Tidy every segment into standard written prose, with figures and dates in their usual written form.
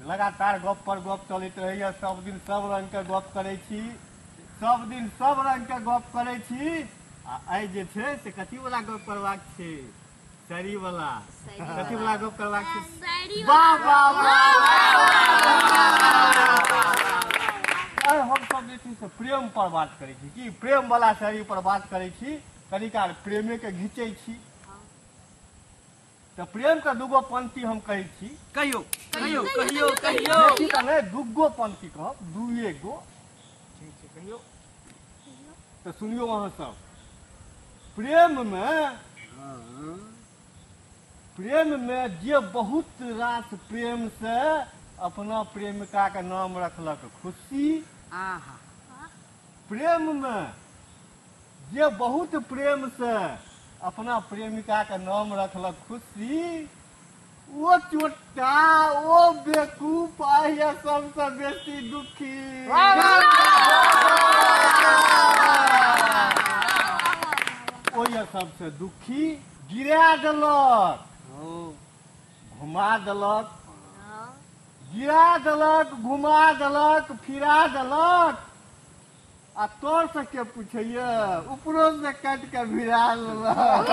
लगातार गप पर गप चलैत रहैया। सब दिन सब रंग के गप करै छी, सब दिन सब रंग के गप करै छी। आ आइ जे छै से कथी वाला गप करबाक छै? शायरी वाला। कथी वाला गप करबाक छै? वाह वाह वाह। आइ हमसब जे छै से प्रेम पर बात करै छी। की प्रेम वाला शायरी पर बात करै छी, कनिकाल प्रेमे के घिचै छी। तऽ प्रेम के दूगो पंक्ति हम कहै छी। कहियो कहियो कहियो कहियो। बेसी तऽ नहि, दूगो पंक्ति कहब, दुए गो। ठीक छै, कहियो। तऽ सुनियौ अहाँ सब। प्रेम में, प्रेम में जे बहुत रास प्रेम से अपना प्रेमिका के नाम रखलक खुशी। आहा। प्रेम में जे बहुत प्रेम से अपना प्रेमिका के नाम रखलक खुशी, ओ चोट्टा, ओ बेकूफ आइया सबसे बेसी दुखी। ओ ये सबसे दुखी। गिरा देलक, घुमा देलक, गिरा देलक, घुमा देलक, फिरा देलक, आ तोर से के पूछैया, ऊपरो से काटि के भिड़ा लेलक।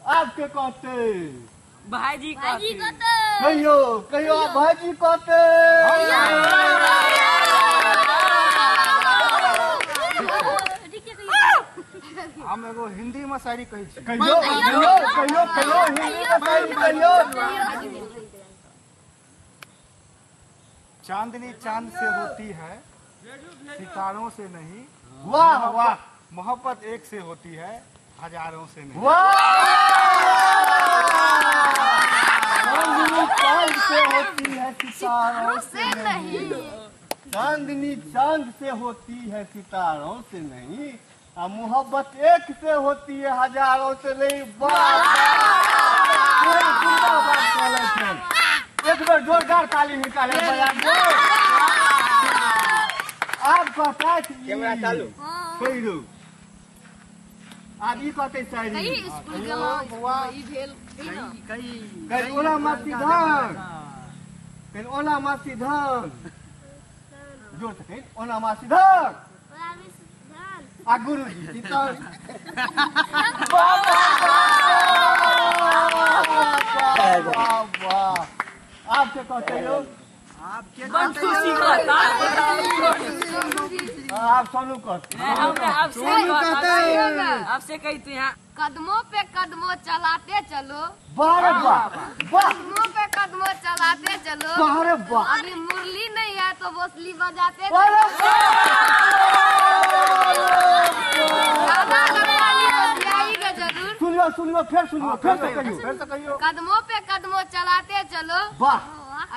आब के कहते? भाईजी भाईजी कहते। कहते। कहियो कहियो, भाईजी कहते। हम एगो हिंदी में शायरी कहै छी। कहियो कहियो कहियो कहियो, हिंदी में शायरी कहियो। चांदनी चांद से होती है, सितारों से नहीं। वाह वाह। मोहब्बत एक से होती है, हजारों से नहीं। वाह। चांदनी चांद से होती है, सितारों से नहीं। चांदनी चांद से होती है, सितारों से नहीं, आ मोहब्बत एक से होती है, हजारों से नहीं। वाह, सुंदर बात कहलखिन। एक बेर जोरदार ताली निकाले बजा दियौ। आब कहता कैमरा चालू। कहियो आब ई कहतै शायरी। स्कूल गेलहुँ, ई भेल। कहि ओला मासी धान, कहि ओला मासी धान, जोर से कहि ओला मासी धान। आ गुरुजी सीतार। वाह वाह वाह वाह। आब के कहते यौ? आपके खुशी कहता। आब सोनू कहते। हमरा आपसे कहते। आपसे कहते हैं। कदमों पे कदमों चलाते चलो। वाह रे वाह वाह। कदमों पे कदमों चलाते चलो। वाह रे वाह। अभी मुरली नहीं है तो बोसली बजाते वाह रे चलो। गाना गवाली बजाएगा जरूर। सुनियो सुनियो, फिर सुनियो, फिर से कहियो। फिर से कहियो। कदमों पे कदमों चलाते चलो। वाह।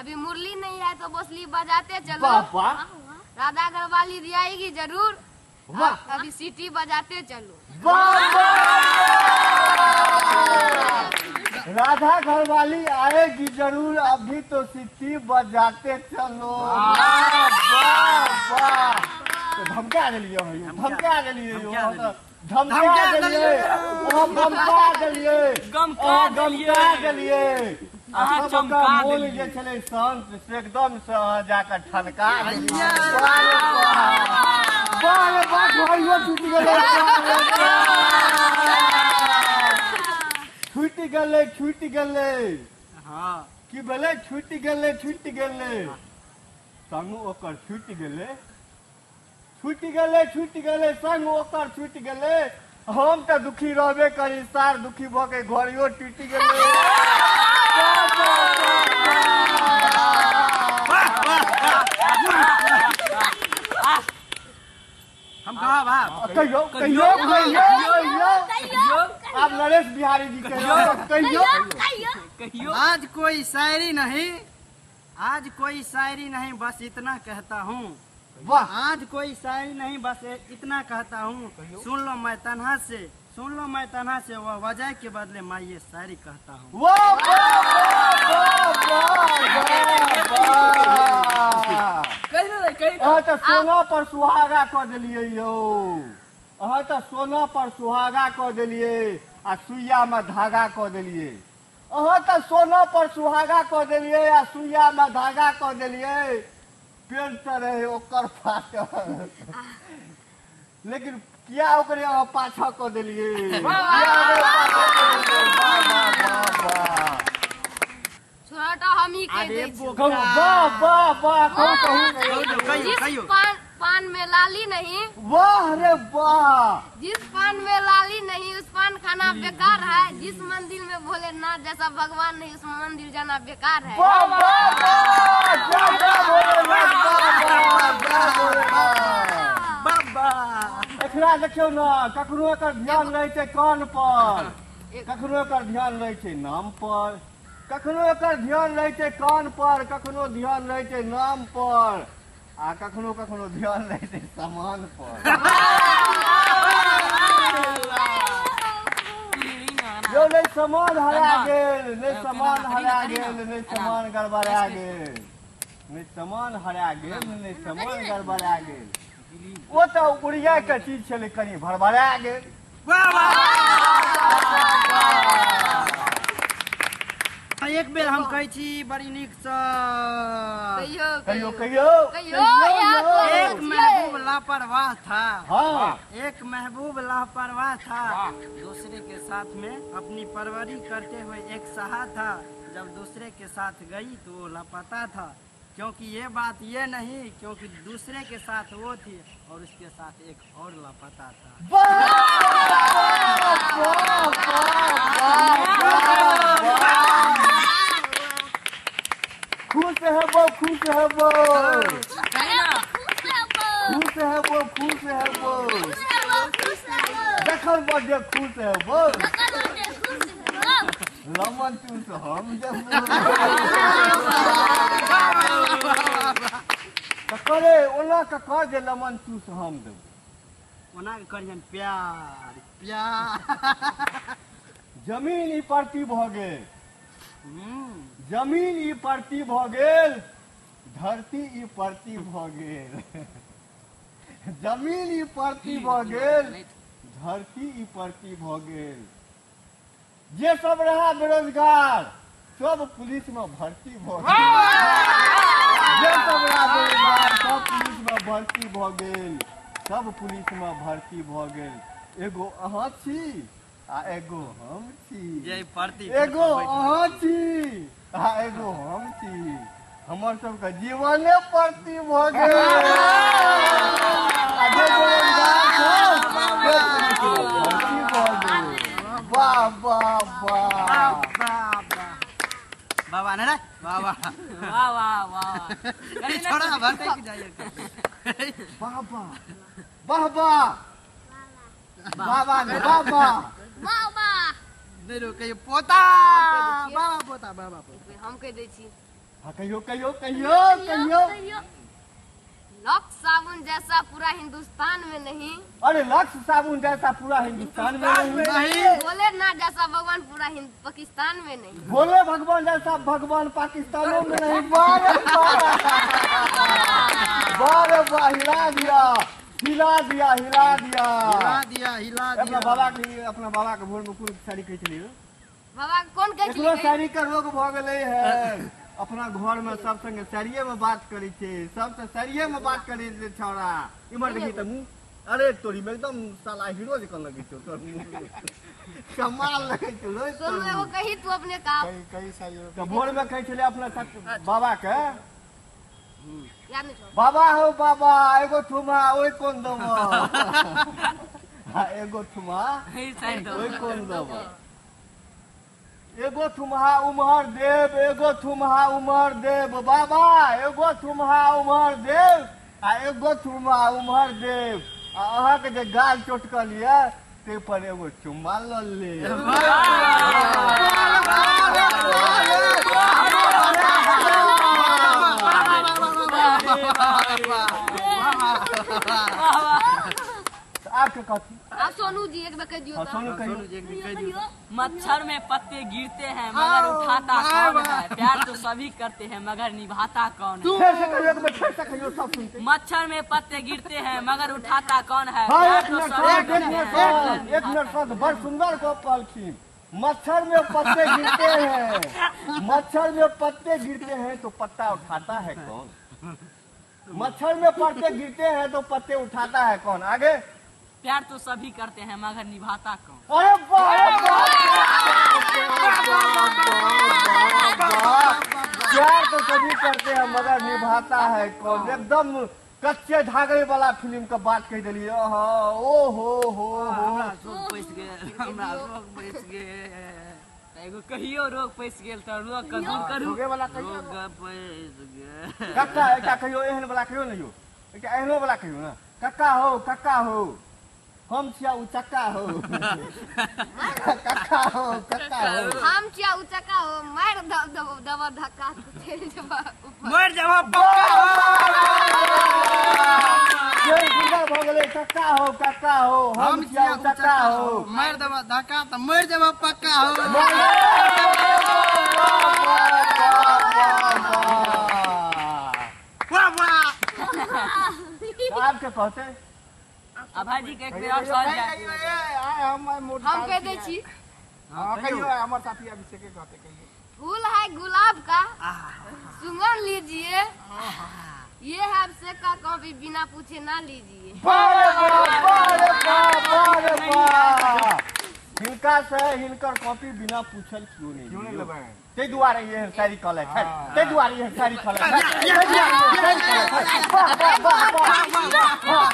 अभी मुरली नहीं है तो बोसली बजाते चलो। वाह वाह। राधा घरवाली दियाएगी जरूर। वाह। अभी सीटी बजाते चलो। वाह वाह। राधा घरवाली आएगी जरूर, अभी तो सीटी बजाते चलो। वाह वाह वाह। तो धमका देलियै अहाँ यौ, धमका देलियै यौ, अहाँ तऽ धमका देलियै, अहाँ धमका देलियै, गमका अहाँ देलियै। गमका देलियै। अहाँ सबके चमका मोन देलियै। जे छलै शांत से एकदम से अहाँ जाकऽ ठनका देलियै। वाह रे वाह, वाह रे वाह, घरियो टूटि गेलै। वाह रे वाह। छूटि गेलै, छूटि गेलै। हाँ। की भेलै? छूटि गेलै, छूटि गेलै, संग ओकर छूटि गेलै, छूटि गेलै, छूटि गेलै, संग ओकर छूटि गेलै। हम तऽ दुखी रहबे करी, सार दुखी भऽ के घरियो टूटि गेलै। वाह, वाह, वाह, वाह। हम कहा बाप। कहियो कहियो कहियो कहियो। आब नरेश बिहारी जी कहियो कहियो कहियो। आज कोई शायरी नहीं, आज कोई शायरी नहीं, बस इतना कहता हूँ। वाह। आज कोई शायरी नहीं, बस इतना कहता हूँ। सुन लो मैं तन्हा से, सुन लो मैं तन्हा से, वह वजह के बदले मैं ये शायरी कहता हूँ। वाह वाह वाह वाह वाह। कहियो कहियो। अहाँ तऽ सोना पर सुहागा कऽ देलियै यौ, अहाँ तऽ सोना पर सुहागा कऽ देलियै। आ सुइया में धागा कऽ देलियै। अहाँ तऽ सोना पर सुहागा कऽ देलियै आ सुइया में धागा कऽ देलियै। पेंट तऽ रहै ओकर फाटल, लेकिन किया ओकरे अहाँ पाछा कऽ देलियै? किया ओकरे पाछा कऽ देलियै? वाह वाह वाह वाह। छोटा हम ही कह दै छी। कहू, वाह वाह वाह, कहू कहू। कहियो जिस कहियो। पान पान में लाली नहीं, वाह रे वाह। जिस पान में लाली नहीं उस पान खाना बेकार है। जिस मंदिर में भोलेनाथ जैसा भगवान नहीं उस मंदिर जाना बेकार है। वाह वाह वाह, जय जय भोलेनाथ, वाह वाह, जय भोलेनाथ। बाबा एकरा देखियौ ने, कखनो एकर ध्यान रहै छै कान पर, कखनो एकर ध्यान रहै छै नाम पर, कखनो एकर ध्यान रहै छै कान पर, कखनो ध्यान रहै छै नाम पर, आ कखनो कखनो ध्यान रहै छै सामान पर। यौ नहि सामान हरा गेल, नहि सामान हरा गेल, नहि सामान गड़बड़ा गेल, नहि सामान हरा गेल, नहि सामान गड़बड़ा गेल। ओ तऽ उड़िया के चीज छलै, कनि भड़बड़ा गेल। वाह वाह। एक बेर हम कहै छी बड़ी नीकसँ। कहियो कहियो कहियो कहियो याद करू। एक महबूब लापरवाह था, हाँ, एक महबूब लापरवाह था, दूसरे के साथ में अपनी परवरी करते हुए एक सहा था। जब दूसरे के साथ गई तो वो लापता था, क्योंकि ये बात ये नहीं, क्योंकि दूसरे के साथ वो थी और उसके साथ एक और लापता था। वाह वाह वाह वाह। खुश है वो, खुश है वो, खुश है वो, खुश है वो, जखन बजे खुश है वो, लमन चूस हम जब करे ओना के कर जे लमन चूस हम देब। ओना के करियन प्यार प्यार। जमीन ई परती भऽ गेल, जमीन ई परती भऽ गेल, धरती ई परती भऽ गेल, जमीन ई परती भऽ गेल, धरती ई परती भऽ गेल। जे सब रहा बेरोजगार सब पुलिस में भर्ती भऽ गेल, जे सब रहा बेरोजगार सब पुलिस में भर्ती भऽ गेल, सब पुलिस में भर्ती भऽ गेल। एगो अहाँ छी आ एगो हम छी, जय परती, एगो अहाँ छी आ एगो हम छी, हमर सबके जीवने परती भऽ गेल। आ जे बेरोजगार छल, से पुलिस में भर्ती भऽ गेल। वाह वाह वाह बाबा ने रे वाह वाह वाह वाह वाह। अरे छोड़ा भरते की जाइए। बाबा बाबा बाबा ने बाबा बाबा नहीं रो कहियो पोता बाबा पोता बाबा पोता। हम कह दै छी। हाँ कहियो कहियो कहियो कहियो। लक्स साबुन जैसा पूरा हिंदुस्तान में नहीं, अरे लक्स साबुन जैसा पूरा हिंदुस्तान में नहीं, नहीं, भोलेनाथ जैसा भगवान पूरा पाकिस्तान में नहीं, भोले भगवान जैसा भगवान पाकिस्तानों में नहीं। वाह वाह वाह, हिला दिया हिला दिया हिला दिया हिला दिया हिला अपना दिया। बाबा के, अपना बाबा के भोर में कोन साड़ी कहै छलियै? बाबा कोन कहै एकरो छलियै? साड़ी के रोग भऽ गेलै है। अपना घर में सब संगे साड़िये में बात करै छै, सबसे साड़िये में बात करै छै छौड़ा। इम्हर देखी तऽ मुँह, अरे तोरी में एकदम साला हीरो जकाँ लगै छौ तोर मुँह, कमाल लगै छौ रोज तोर सोनू एगो मुँह। कही तू अपने का। कई कई साड़ी तऽ भोर में कहै छलै अपना बाबा के, याद नहीं छौ? बाबा हो बाबा एगो ठुमा ओहि कोन देबो, एगो ठुमा ओहि कोन देबो, एगो थुमहा उमहर देव, एगो थुमहा उमहर देव बाबा, एगो थुमहा उमहर देव आ एगो थुमहा उमहर देव, आ अहाँके जे गाल चोटकल यऽ ताहि पर एगो चुम्मा लऽ ले। आब के कहती। आ सोनू जी एक बेर कहि दियौ हाँ, तऽ। सोनू कहियौ। मच्छर में पत्ते गिरते हैं मगर उठाता कौन है, प्यार तो सभी करते हैं मगर निभाता कौन है। फेर से कहियौ एक बेर, फेर से कहियौ, सब सुनते। मच्छर में पत्ते गिरते हैं मगर उठाता कौन है, हाँ, प्यार एक तो मिनट सभी एक करते मिनट हैं मगर एक मिनट सर, बड़ सुंदर गप कहलखिन। मच्छर में पत्ते गिरते हैं, मच्छर में पत्ते गिरते हैं तो पत्ता उठाता है कौन? मच्छर में पत्ते गिरते हैं तो पत्ते उठाता है कौन? आगे। प्यार तो सभी करते हैं मगर निभाता कौन? अरे वाह, अरे वाह, वाह, प्यार तो सभी करते हैं मगर निभाता है कौन? एकदम कच्चे धागे वाला फिल्म के बात कह दिलिए। ओ हो हो हो, हमरा शोक पैसि गेल, हमरा शोक पैसि गेल। तऽ एगो कहियो रोग पैसि गेल तऽ रोग के दूर करू। रोगे वाला कहियो। रोग पैसि गेल। कक्का एकटा कहियो एहन वाला कहियो ने यौ, एकटा एहनो वाला कहियो ने। कक्का हो, कक्का हो, हम छिया उ चक्का हो। कक्का हो, कक्का हो, हम छिया उ चक्का हो, मारि दब धक्का चलि जेबा ऊपर। मरि जेबा पक्का हो। जय सुंदर भऽ गेलै। कक्का हो, कक्का हो, हम छिया उ चक्का हो, मारि देबा धक्का तऽ मरि जेबा पक्का हो। वाह वाह। आब के कहते अभय जी के एक बेर और सर जाए। हम कह दै छी। हाँ, कहियो, हमर साथी अभिषेक के कहते, कहियो। फूल है गुलाब का, सुंघ लीजिए, ये है अभिषेक का कॉपी, बिना पूछे ना लीजिए। वाह रे वाह, वाह रे वाह, वाह रे वाह। हिनका से हिनकर कॉपी बिना पूछल क्यों नहीं क्यों नहीं लियौ? लेबै? ताहि दुआरे एहन शायरी कहले छै, ताहि दुआरे एहन शायरी कहले छै, ताहि दुआरे एहन शायरी कहले छै। वाह वाह वाह वाह वाह।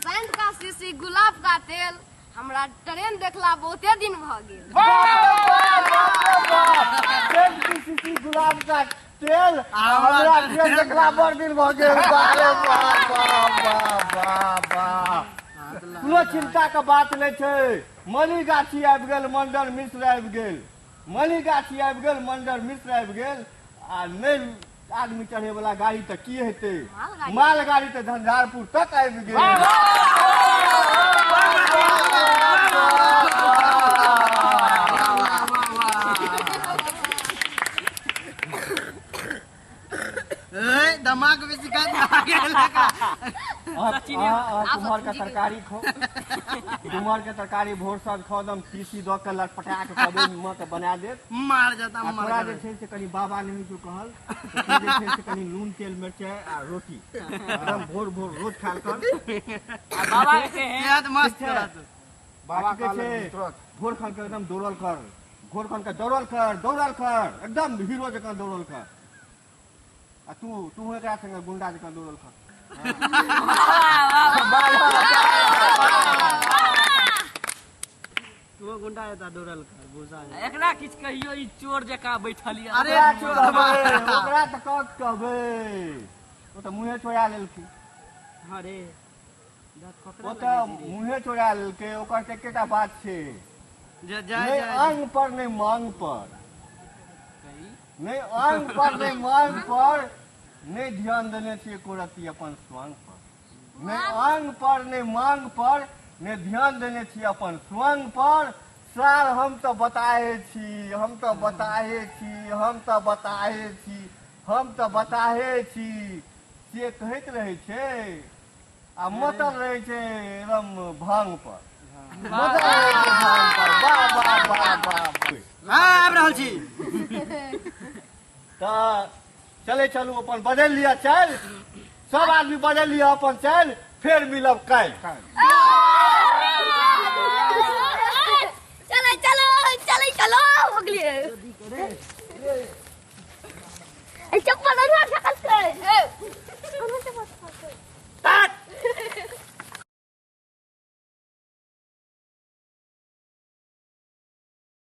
सेंट का शीशी, गुलाब का तेल, हमरा ट्रेन देखला बहुते दिन भऽ गेल। वाह वाह वाह वाह। सेंट की शीशी, गुलाब का तेल, हमरा ट्रेन देखला बड़ दिन भऽ गेल। वाह रे वाह, वाह वाह वाह वाह। कोनो चिंता के बात नहि छै। मणिगाछी आबि गेल, मंडन मिश्र आबि गेल, मणिगाछी आबि गेल, मंडन मिश्र आबि गेल, आ नहि आदमी चढ़े वाला गाड़ी तऽ की हेतै, मालगाड़ी तऽ झंझारपुर तक आबि गेल। ए, दिमाग में शिकायत आ गेल। अहाँ कुम्हर के तरकारी खाउ, कुम्हर के तरकारी भोर साँझ खाउ, एकदम तीसी दऽ के लटपटा के कहबै माँ के बना देत, मार जाता आ मार तोरा जे जाता। छै से कनि बाबा नहि होइ छौ कहल, तऽ तू जे छै से कनि नून तेल मिरचाइ आ रोटी एकदम भोर भोर रोज खायल कर। आ बाबा के हैं सेहत मस्त ठीक छै। रहत। बाबा आ की कहै कहलक छै, तुरंत। भोर खन के एकदम दौड़ल कर, भोर खन के दौड़ल कर, दौड़ल कर, एकदम हीरो जकाँ दौड़ल कर। आ तू तू एकरा संगे गुंडा जकाँ दौड़ल कर। तू गुंडा एता दौड़ल कर भूसा। एकरा किछु कहियो, ई चोर जकाँ बैठल यऽ। अरे ओकरा की कहबै, ओकरा तऽ कत कहबै, ओ तऽ मुँहे चोरा लेलखिन। अरे दाँत ककरा ओ तऽ लगै छै रे? मुँहे चोरा लेलकै। ओकर तऽ एकेटा बात छै, जा जा नहि जा। अंग पर नहि मांग पर, नहि अंग पर नहि मांग पर, नहि ध्यान देने छियै एको रत्ती अपन स्वांग पर। नहि अंग पर नहि मांग पर, नहि ध्यान देने छियै अपन स्वांग पर। सार हम तऽ बताहे छी, हम तऽ बताहे छी, हम तऽ बताहे छी, हम तऽ बताहे छी, से कहैत रहै छै आ मतल रहै छै एकदम भांग पर, मतल रहै छै भांग पर। वाह वाह वाह वाह वाह। हाँ, आबि रहल छी। तऽ चलै चलू, अपन बदलि लिअ चालि, सब आदमी बदलि लिअ अपन चालि, फेर मिलब काल्हि।